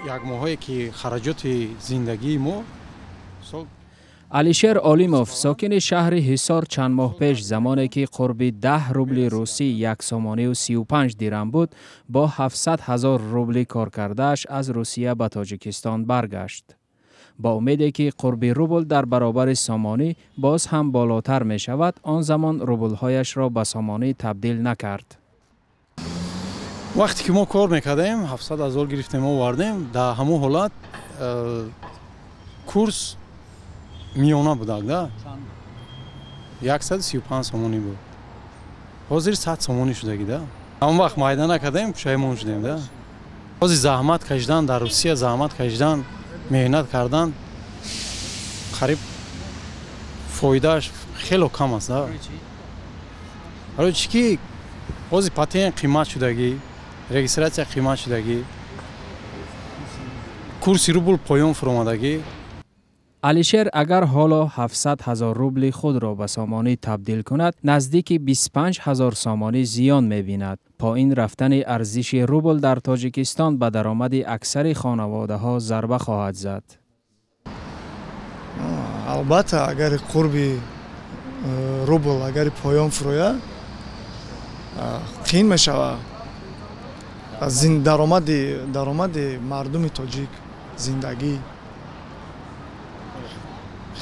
Як моҳое ки хараҷоти зиндагии мо. Алишер Олимов, сокини шаҳри Ҳисор, чанд моҳ пеш, замоне ки қурби 10 рубли русӣ 1 сомонию 35 дирам буд, бо 700 ҳазор рубли коркардааш аз Русия ба Тоҷикистон баргашт. Бо умеде ки қурби рубл дар баробари сомонӣ боз ҳам болотар мешавад, он замон рублҳояшро ба сомонӣ табдил накард. Вақте ки мо кор мекардем, 700 ҳазор гирифтем, овардем, дар ҳамон ҳолат курс миёна будак, да, 135 сомонӣ буд. Ҳозир 100 сомонӣ шудагӣ, да. Ҳамон вақт майда накардем, пушаймон шудем, да. Ҳозир заҳмат кашидан дар Русия, заҳмат кашидан, меҳнат кардан қариб фоидааш хело кам аст, да. Барои чӣ ки ҳозир патент қимат шудагӣ, регистрация қимат шудагӣ, курси рубл поён фуромадагӣ. Алишер агар ҳоло 700 ҳазор рубли худро ба сомонӣ табдил кунад, наздики 25 ҳазор сомонӣ зиён мебинад. Поин рафтани арзиши рубл дар Тоҷикистон ба даромади аксари хонаводаҳо зарба хоҳад зад. Албатта, агари қурби рубл агари поён фурояд, қиин мешавад. Даромади мардуми тоҷик, зиндагӣ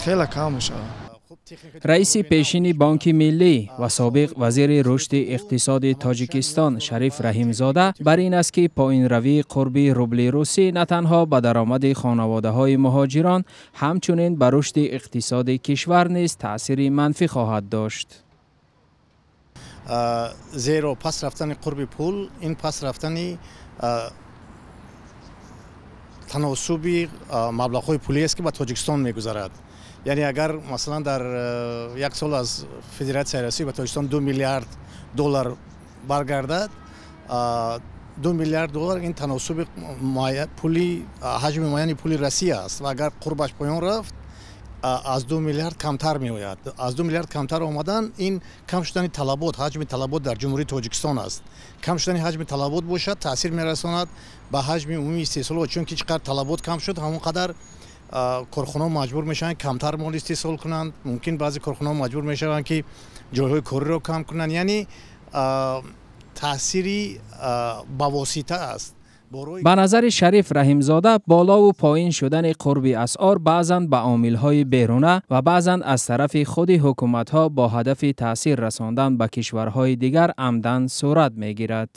хеле кам мешавад. Раиси пешини Бонки Миллӣ ва собиқ вазири рушди иқтисоди Тоҷикистон Шариф Раҳимзода бар ин аст, ки поинравии қурби рубли русӣ на танҳо ба даромади хонаводаҳои муҳоҷирон, ҳамчунин ба рушди иқтисоди кишвар низ таъсири манфӣ хоҳад дошт. Зеро пас рафтани қурби пул ин пас рафтани таносуби маблағҳои пулӣ аст, ки ба Тоҷикистон мегузарад. Яъне агар, масалан, дар як сол аз Федератсияи Россия ба Тоҷикистон 2 миллиард доллар баргардад, 2 миллиард доллар ин таносуби пули, ҳаҷми муайяни пули Россия аст ва агар қурбаш поён рафт, аз 2 миллиард камтар меояд. Аз 2 миллиард камтар омадан ин кам шудани талабот, ҳаҷми талабот дар Ҷумҳурии Тоҷикистон аст. Кам шудани ҳаҷми талабот бошад, таъсир мерасонад ба ҳаҷми умумии истеҳсолот, чунки чӣ қадр талабот кам шуд, ҳамон қадар корхонаҳо маҷбур мешаванд камтар мол истеҳсол кунанд. Мумкин баъзе корхонаҳо маҷбур мешаванд, ки ҷойҳои кориро кам кунанд. Яъне таъсири бавосита аст. Ба назари Шариф Раҳимзода, болову поин шудани қурби асъор баъзан ба омилҳои беруна ва баъзан аз тарафи худи ҳукуматҳо бо ҳадафи таъсир расондан ба кишварҳои дигар амдан сурат мегирад.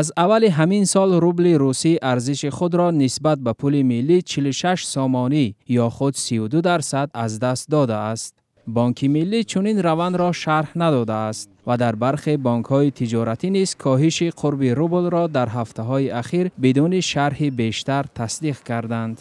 Аз аввали ҳамин сол рубли русӣ арзиши худро нисбат ба пули миллӣ 46 сомонӣ ё худ 32% аз даст додааст. Бонки Миллӣ чунин равандро шарҳ надодааст ва дар бархе бонкҳои тиҷоратӣ низ коҳиши қурби рублро дар ҳафтаҳои ахир бидуни шарҳи бештар тасдиқ карданд.